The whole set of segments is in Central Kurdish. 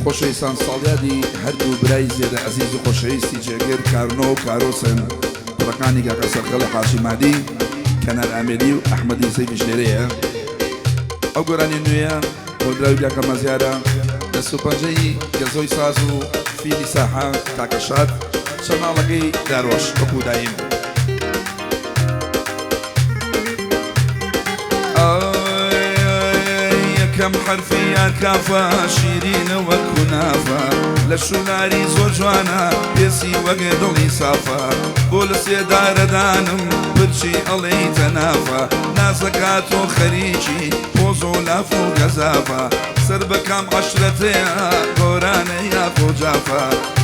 خۆشەویستان ساڵیادی هەردوو برای زێدە ئەزیز و خۆشەویستی جێگر کارنۆ و کارۆسن، کوڕەکانی کاکە سەرخەڵی حاجی مادی، کەنار ئامێدی و ئەحمەدی سەیفیش لێرەیە. ئەو گۆرانیە نوێیە هۆنراوی کاکە مازیارە، دەست و پەنجەی گەزۆی ساز و فیلی ساحە کاکە شاد، چەناڵەکەی دارۆش وەکو دایم. یەکەم حەرفی یار کافە، شیرینە وەک کونافە، لە شولاری زۆر جوانە، پێسی وەک دڵی سافە، بۆ لە سێدارەدانم پرچی ئەڵێی تەنافە، نازەکا تۆ خەریکی پۆز و لاف و گەزافە، سەر بە کام عەشرەتەیە گۆرانە یاخۆ جافە،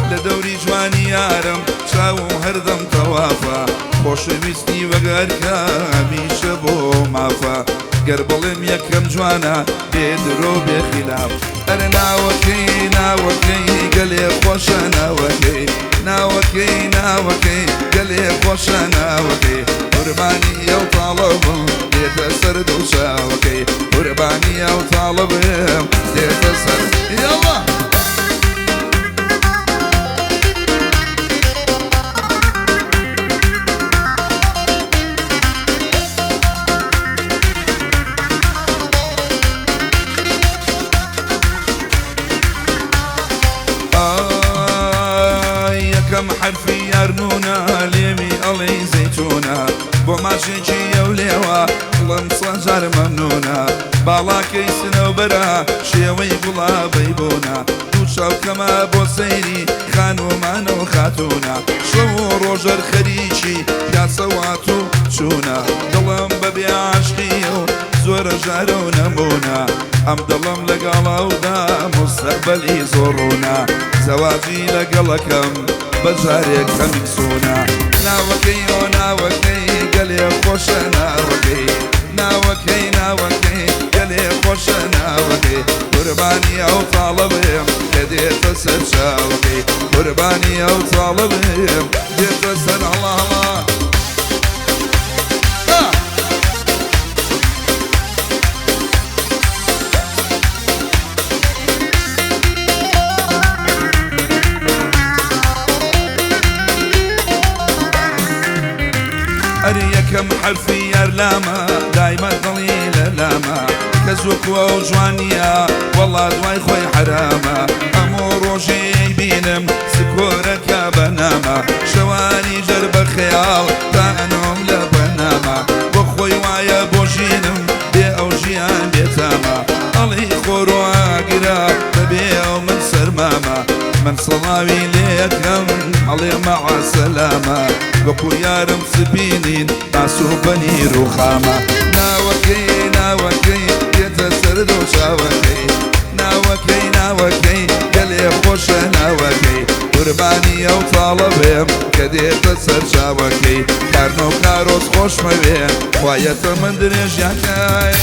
لە دەوری جوانی یارم چاوم هەردەم تەوافە، خۆشەویستی وەک ئەرکە هەمیشە بۆ مافە، گەر بڵێم یەکەم جوانە بێ درۆ بێ خیلاف. ئەرێ ناوەکەی ناوەکەی گەلێ خۆشە ناوەکەی، ناوەکەی ناوەکەی گەلێ خۆشە ناوەکەی، قوربانی ئەو تاڵەبم دێتە سەر دڵ چاوەکەی، قوربانی ئەو تاڵەبم دێتە سەر یاڵا. ئای یەکەم حەرفی یار نونە، لێوی ئەڵێی زەیتونە، بۆ ماچێکی ئەو لێوە دڵم سەجار مەمنونە، باڵاکەی سنەوبەرە شێوەی گوڵابەی بوونە، دوو چاو کەمە بۆ سەیری خانومانە و خاتوونە، شەو و ڕۆژەر خەریکی پیاسەوات و چوونە، دڵم بەبێ عاشقی ئەو زۆرە ژارە و نەموونە، ئەم دڵم لەگەڵ ئەودا موستەقبەلی زۆر ڕوونە، زەواجی لەگەڵەکەم بە جارێک خەمیک سوونە. ناوەکەی ئۆ ناوەکەی گەلێ خۆشە ناوەکەی، ناوەکەی ناوەکەی گەلێ خۆشە ناوەکەی، قوربانی ئەو تاڵە بم کە دێتە سەر چاوەکەی، قوربانی ئەو تاڵە بم دێتە سەر هەڵا هەڵا. ئەرێ یەکەم حەرفی یار لامە، دایمە دڵی لە لامە، کەس وەکو ئەو جوان نییە وەڵا دوای خۆی حەرامە، هەموو ڕۆژێ ئەیبینم سکۆرەکە بە نامە، شەوانی ژەر بە خەیاڵ تا ئەنۆم لە پەنامە، بۆ خۆی وایە بۆ ژینم بێ ئەو ژیان بێتامە، ئەڵێی خۆر و ئاگرە بەبێ ئەو من سەرمامە، من سڵاوی لێ ئەکەم ئەڵێ مەعە سەلامە، وەکو یارم سپی نین باس و پەنیر و خامە. ناوەکەی ناوەکەی دێتە سەر دۆ چاوەکەی، ناوەکەی ناوەکەی گەلێ خۆشە ناوەکەی، قوربانی ئەو تاڵە بێم کە دێتە سەر چاوەکەی، کارنۆ کارۆس خۆشمەوێ خوایە تەمەن درێژیان کای.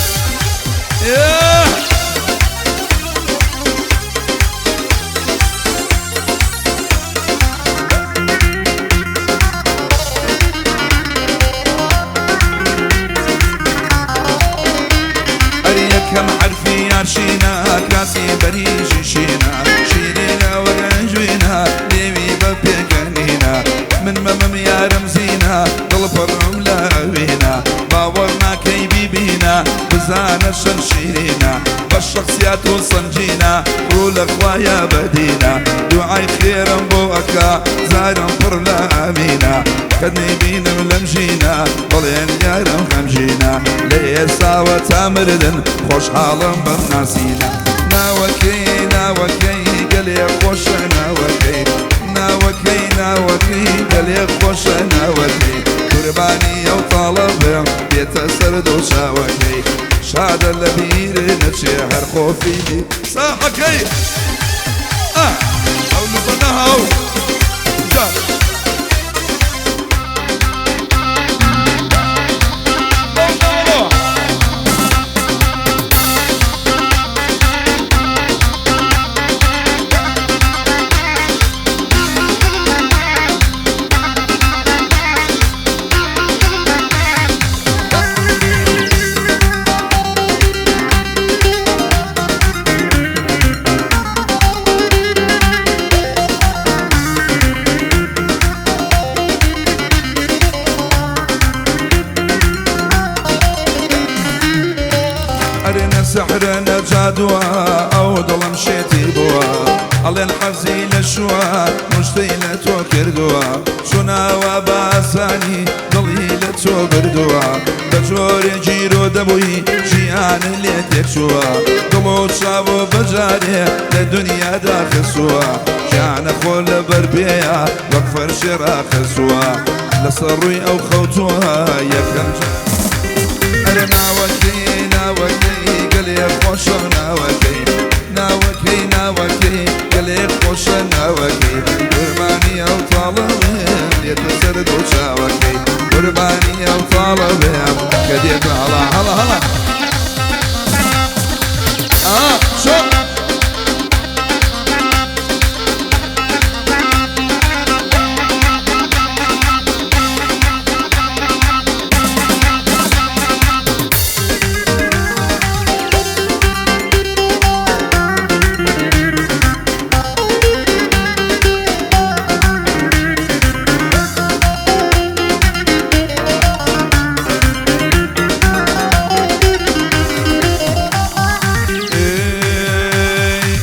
ئەرێ یەکەم حەرفی یار شینە، کراسی بەریژی شینە، شیرینە وەک ئەنجوینە، لێوی بە پێکەنینە، من مەمم یارم زینە، دڵ پڕم لە ئەوینە، باوەڕ ناکەی بیبینە، بزانە چەند شیرینە، بە شەخسیات و سەنگینە، ڕوو لە خوایە بەدینە، دوعای خێرم بۆ ئەکا، زارم پڕ لە ئامینە، کە نەیبینم لەم ژینە، بڵێن یارم غەمگینە، لە ئێستاوە تا مردن خۆشحاڵم بەم ناسینە. ناوەکەی ناوەکەی گەلێ خۆشە ناوەکەی، ناوەکەی ناوەکەی گەلێ خۆشە ناوەکەی، قوربانی ئەو تاڵە بم دێتە سەر دۆ چاوەکەی، شادە لە بیر نەچێ هەر خۆفی ساحەکەی. ئەو لوبەنە هاو جار. جادووە ئەو دڵم شێتی بووە ئەڵێن حەزی لە شووە مژدەی لە تۆ کردووە چوناوە بە ئاسانی دڵی لە تۆ بردووە بە جۆرێ گیرۆ دەبووی ژیان لێ تێکچووە دڵ و چاو بەجارێ لە دنیادا خسووە ژیانە خۆ لەبەر پێیە وەک فەرشێ ڕاخسووە لەسەر ڕووی ئەو خەوتووە یەکەم جار. ئەرێ ناوەکەی ناوەکەی گەلێ خۆشە ناوەکەی ناوەکەی ناوەکەی گەلێ خۆشە ناوەکەی قوربانی ئەو تاڵە بێم دێتە سەر دوو چاوەکەی قوربانی ئەو تاڵە بێم کە دێتە هەڵا هەڵا هەڵا ئا شۆ.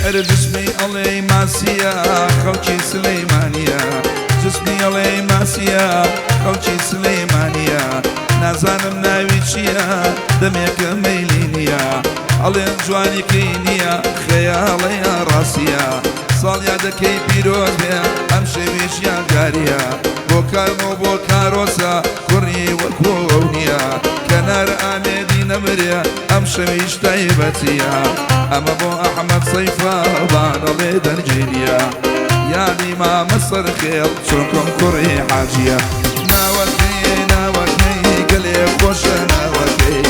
ئەرێ جسمی ئەڵێی ماسیە خەڵکی سلەیمانیە جسمی ئەڵێی ماسیە خەڵکی سلەیمانیە نازانم ناوی چییە دەمێکە مەیلی نییە ئەڵێن جوانیکەی نییە خەیاڵە یا ڕاستیە ساڵیادەکەی پیرۆز بێ ئەم شەویش یادگاریە بۆ کارم و بۆ کارۆسە کوڕی وەکو ئەو نییە کەنار ئامێدی نەمرێ ئەم شەویش تایبەتیە ئەمە بۆ ئەحمەد سەیفە بانەڵێ دەنگی نییە یادی مامە سەرخێڵ چونکم کوڕی حاجیە ناوەکەی ناوەکەی گەلێ خۆشە ناوەکەی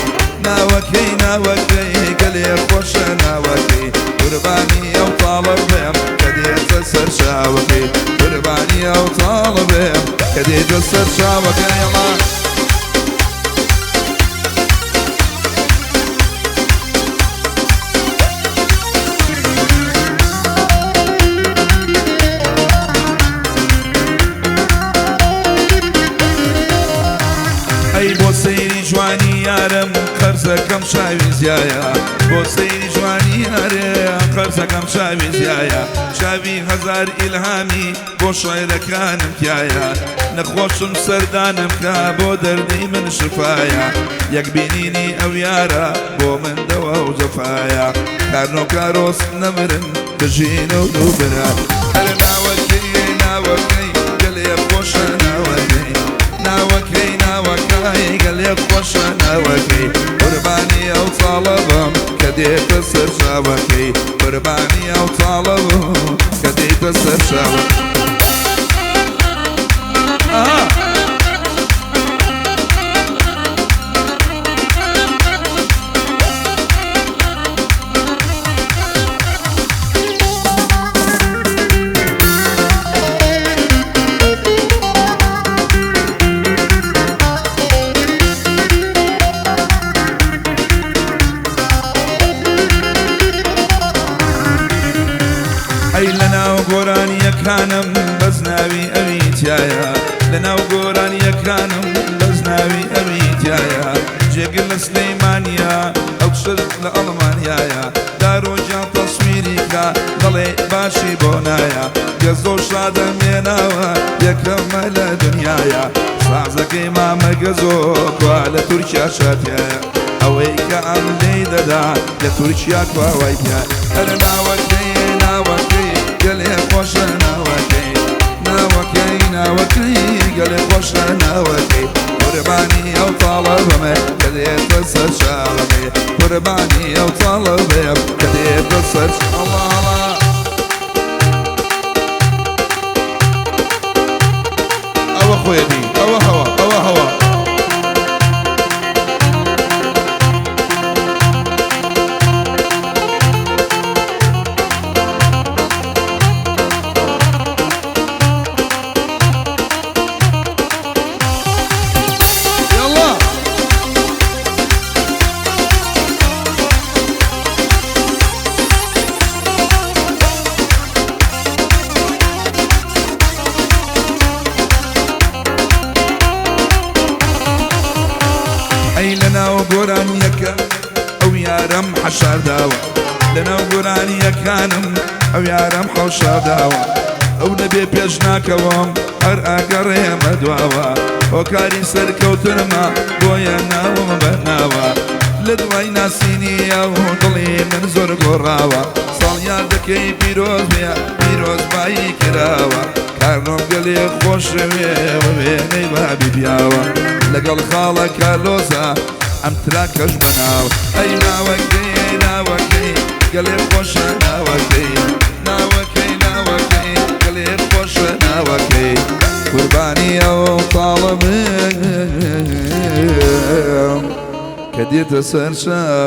ناوەکەی ناوەکەی گەلێ خۆشە ناوەکەی قوربانی ئەو تاڵە بێم کە دێتە سەر چاوەکەی قوربانی ئەو تاڵە بێم کە دێتە سەر چاوەکەی ئەڵا. ئەی بۆ سەیری جوانی یارم قەرزەکەم چاوی زیایە بۆ سەیری جوانی یارم قەرزەکەم چاوی زیایە چاوی هەزار ئیلهامی بۆ شعرەکانم تایە نەخۆشم سەردانم کە بۆ دەردی من شفایە یەک بینینی ئەو یارە بۆ من دەوە و جەفایە کارنۆ کارۆس نەمرن بژین و دوو برا. ئەرێ ناوەکەی ناوەکەی گەلێ خۆشە ناوەکەی ناوەکەی ناوەکەی گەلێ خۆشە ناوەکەی قوربانی ئەو تاڵە بم کە دێتە سەر چاوەکەی قوربانی ئەو تاڵە بم کە دێتە سەر چاوەکەی. ئەها. ئەی لەناو گۆرانیەکانم بەس ناوی ئەوی تایە لەناو گۆرانیەکانم بەس ناوی ئەوی تایە جێگر لە سلەیمانیە ئەو کچە لە ئەڵمانیایە دارۆگیان تەسویریکا دەڵێ باشی بۆ نایە گەزۆ شادە مێناوە یەکەمە لە دنیایە سازەکەی مامە گەزۆ کوا لە تورکیا شاتیایە ئەوەی کە ئەم لێی دەدا لە تورکیا کوا وای تیا. ئەرێ ناوەکەی ناوەکەی گەلێ خۆشە ناوەکەی ناوەکەی ناوەکەی گەلێ خۆشە ناوەکەی قوربانی ئەو تاڵە بەمێ کە دێتە سەر چاوەکەی قوربانی ئەو تاڵە بێم کە دێتە سەر ئەڵا ئەڵا. ئەوە خۆیەتی ئەوە هەوا ئەوە هەوا. يلا. ئەی لەناو گۆرانیەکە ئەو یارم حەشار داوە لەناو گۆرانییەکانم ئەو یارەم حەوشە داوە. ئەو نەبێ پێش ناکەوم هەر ئەگەڕێمە دواوە. هۆکاری سەرکەوتنمە بۆیە ناوم بەناوە. لە دوای ناسینی ئەو دڵی من زۆر گۆڕاوە. ساڵیادەکەی پیرۆز بێ پیرۆزبایی کراوە. کارلۆم گەلێ خۆشەوێ وێنەی بابی پیاوە. لەگەڵ خاڵە کارلۆزە ئەم تراکەش بەناو. ئەی ناوەکەی ئەی ناوەکەی گەلێ خۆشە ناوەکەی. ناوەکەی ناوەکەی گەلێ خۆشە ناوەکەی. قوربانی ئەو تاڵە بم کە دێتە سەر چاوەکەی.